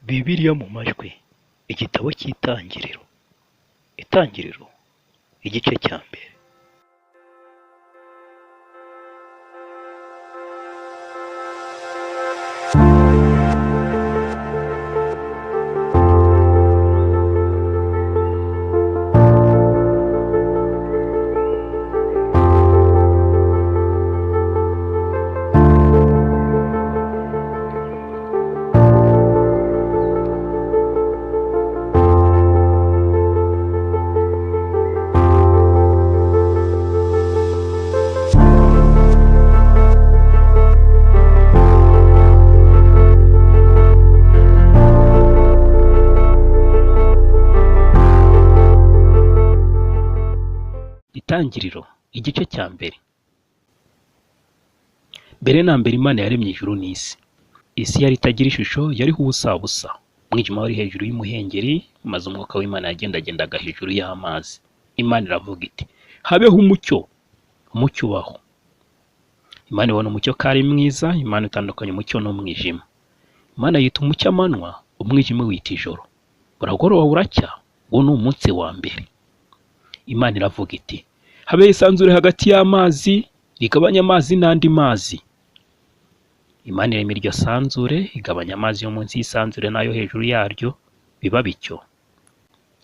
Bibiliya mu majwi, igitabo cy'Itangiriro. Itangiriro, igice cya mbere. Itangiriro, igice cya mbere. Mbere na mbere Imana yaremye ijuru n'isi. Isi yari itagira ishusho, yariho ubusabusa. Umwijima wari hejuru y'umuhengeri, maze umwuka w'Imana yagendagendaga hejuru y'amazi. Imana iravuga iti, habeho umucyo. Umucyo ubaho. Imana ibona umucyo ko ari mwiza, Imana itandukanya umucyo n'umwijima. Imana yita umucyo amanywa, umwijima wita ijoro. Buragoroba buracya, uwo ni umunsi wa mbere. Imana iravuga iti, habeho isanzure hagati y'amazi, rigabanya amazi n'andi mazi. Imana irema iryo sanzure, igabanya amazi yo munsi y'isanzure n'ayo hejuru yaryo, biba bityo.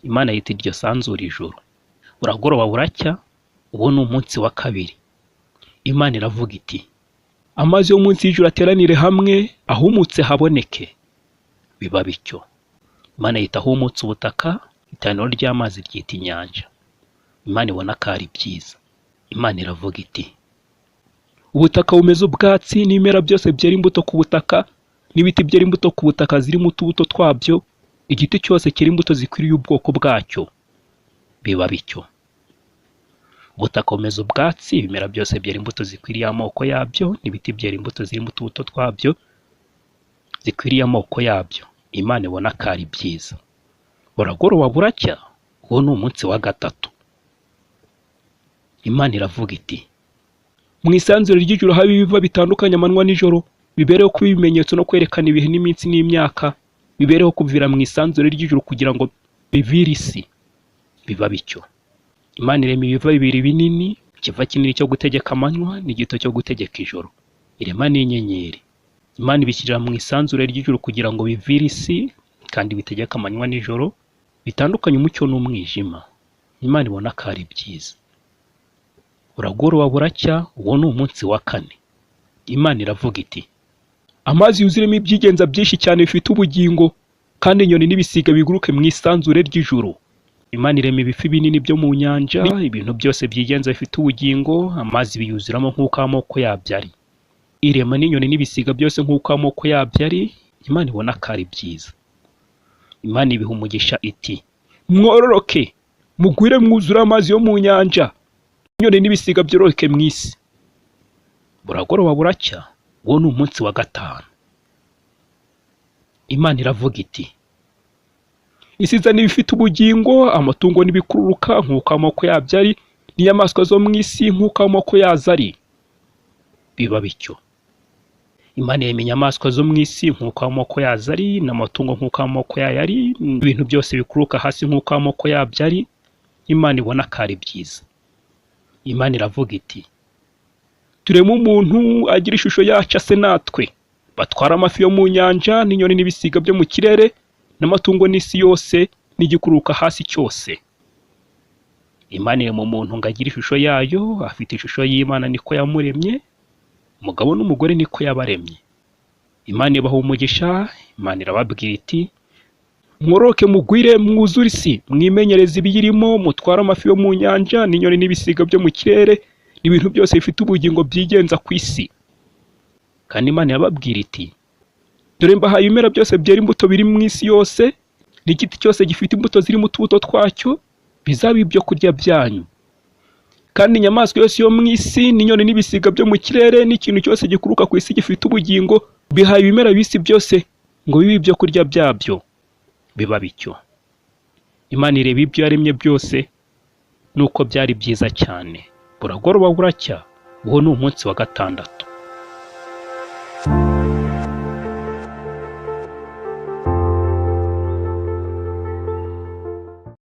Imana yita iryo sanzure ijuru. Buragoroba buracya, uwo ni umunsi wa kabiri. Imana iravuga iti, amazi yo munsi y'ijuru ateranire hamwe, ahumutse haboneke. Biba bityo. Imana yita ahumutse ubutaka, iteraniro ry'amazi ryita inyanja. Imana ibona ko ari byiza. Imana iravuga iti, ubutaka bumeze ubwatsi n'ibimera byose byera imbuto ku butaka, n'ibiti byera imbuto ku butaka zirimo utubuto twabyo, igiti cyose cyera imbuto zikwiriye ubwoko bwacyo. Biba bityo. Ubutaka bumeze ubwatsi, ibimera byose byera imbuto zikwiriye amoko yabyo, n'ibiti byera imbuto zirimo utubuto twabyo zikwiriye amoko yabyo. Imana ibona ko ari byiza. Buragoroba buracya, uwo ni umunsi wa gatatu. Imana iravuga iti, mu isanzure ry'ijuru habe ibiva bitandukanye amanywa n'ijoro, bibereho kuba ibimenyetso no kwerekana ibihe n'iminsi n'imyaka, bibereho kuvira mu isanzure ry'ijuru kugira ngo bivire isi. Biba bityo. Imana irema ibiva bibiri binini, ikiva kinini cyo gutegeka amanywa n'igito cyo gutegeka ijoro. Irema n'inyenyeri. Imana ibishyirira mu isanzure ry'ijuru kugira ngo bivire isi, kandi bitegeke amanywa n'ijoro, bitandukanye umucyo n'umwijima. Imana ibona ko ari byiza. Buragoroba buracya, uwo ni umunsi wa kane. Imana iravuga iti, amazi yuzuremo ibyigenza byinshi cyane bifite ubugingo, kandi inyoni n'ibisiga biguruke mu isanzure ry'ijuru. Imana irema ibifi binini byo mu nyanja, ibintu byose byigenza bifite ubugingo, amazi biyuzuramo nk'uko amoko yabyo ari. Irema n'inyoni n'ibisiga byose nk'uko amoko yabyo ari. Imana ibona ko ari byiza. Imana ibiha umugisha iti, mwororoke, mugwire mwuzure amazi yo mu nyanja, inyoni n'ibisiga byororoke mu isi. Buragoroba buracya, uwo ni umunsi wa gatanu. Imana iravuga iti, isi izana ibifite ubugingo, amatungo n'ibikururuka nk'uko amoko yabyo ari, n'inyamaswa zo mu isi nk'uko amoko yazo ari. Biba bityo. Imana irema inyamaswa zo mu isi nk'uko amoko yazo ari, n'amatungo nk'uko amoko yayo ari, ibintu byose bikururuka hasi nk'uko amoko yabyo ari. Imana ibona ko ari byiza. Imana iravuga iti, tureme umuntu agira ishusho yacu ase natwe, batwara amafi yo mu nyanja n'inyoni n'ibisiga byo mu kirere, n'amatungo n'isi yose n'igikururuka hasi cyose. Imana irema umuntu ngo agire ishusho yayo, afite ishusho y'Imana niko yamuremye, umugabo n'umugore niko yabaremye. Imana ibaha umugisha. Imana irababwira iti, mwororoke mugwire mwuzure isi, mwimenyereze ibiyirimo, mutware amafi yo mu nyanja n'inyoni n'ibisiga byo mu kirere, n'ibintu byose bifite ubugingo byigenza ku isi. Kandi Imana irababwira iti, dore mbahaye ibimera byose byera imbuto biri mu isi yose, n'igiti cyose gifite imbuto zirimo utubuto twacyo, bizaba ibyo kurya byanyu. Kandi inyamaswa yose yo mu isi, n'inyoni n'ibisiga byo mu kirere, n'ikintu cyose gikururuka ku isi gifite ubugingo, bihaye ibimera bibisi byose ngo bibe ibyo kurya byabyo. Biba bityo. Imana ireba ibyo yaremye byose, nuko byari byiza cyane. Buragoroba buracya, uwo ni umunsi wa gatandatu.